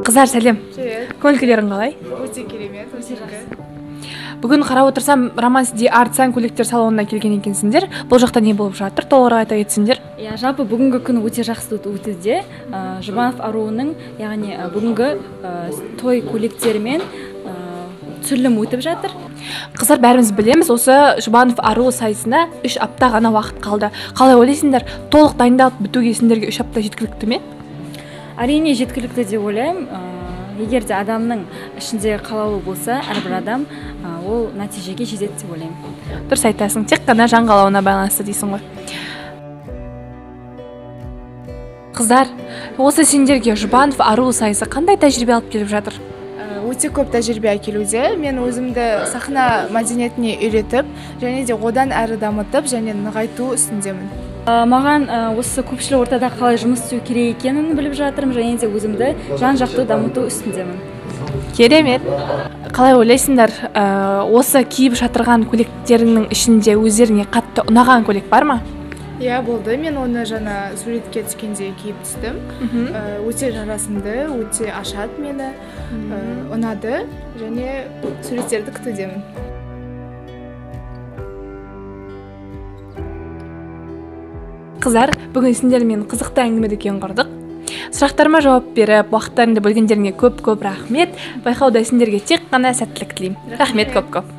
Қыздар, сәлем. Привет. Көңіл күйлерің қалай? Өте керемет, өте жақсы. Бүгін қарап отырсам, Романс Ди Арт сән көйлектер салонына келген екенсіңдер. Бұл жақта не болып жатыр? Толығырақ айта кетсеңдер. Иә, жалпы бүгінгі күн өте жақсы өтуде. Жұбанов аруының, яғни бүгінгі той көйлектерімен түсірілім өтіп жатыр. Қыздар, бәріміз білеміз, осы Жұбанов аруы сайысына 3 апта ғана уақыт қалды. Қалай ойлайсыңдар, толық дайындалып бітуге сендерге 3 апта жеткілікті ме? Әрине жеткілікті деп ойлаймын. Егер де адамның ішінде қалаулы болса, әрбір адам ол нәтижеге жетеді деп ойлаймын. Дұрыс айтасың, тек қана жан қалауына байланысты дейсің ғой. Қыздар, осы сендерге Жұбанов аруы сайысы қандай тәжірибе алып келіп жатыр? Өте көп тәжірибе әкелуде. Мен өзімді сахна мәдениетіне үйретіп, және де одан әрі дамытып, және нығайту үстіндемін. Маған осы көпшілік ортада қалай жұмыс істеу керек екенін біліп жатырмын, және де өзімді жан-жақты дамыту үстіндемін. Керемет. Қалай ойлайсыңдар, осы киіп жатырған көйлектеріңнің ішінде өздеріңе қатты ұнаған көйлек бар ма? Иә, болды. Мен оны жаңа суретке түскенде киіп түстім. Өте жарасымды, өте ашады мені. Ұнады және суреттерді күтудемін. Қыздар, бүгін сендермен қызықты әңгіме дүкен құрдық. Сұрақтарыма жауап беріп, уақыттарыңды бөлгендеріңе көп-көп рахмет. Байқауда сендерге тек қана сәттілік тілеймін. Рахмет көп-көп.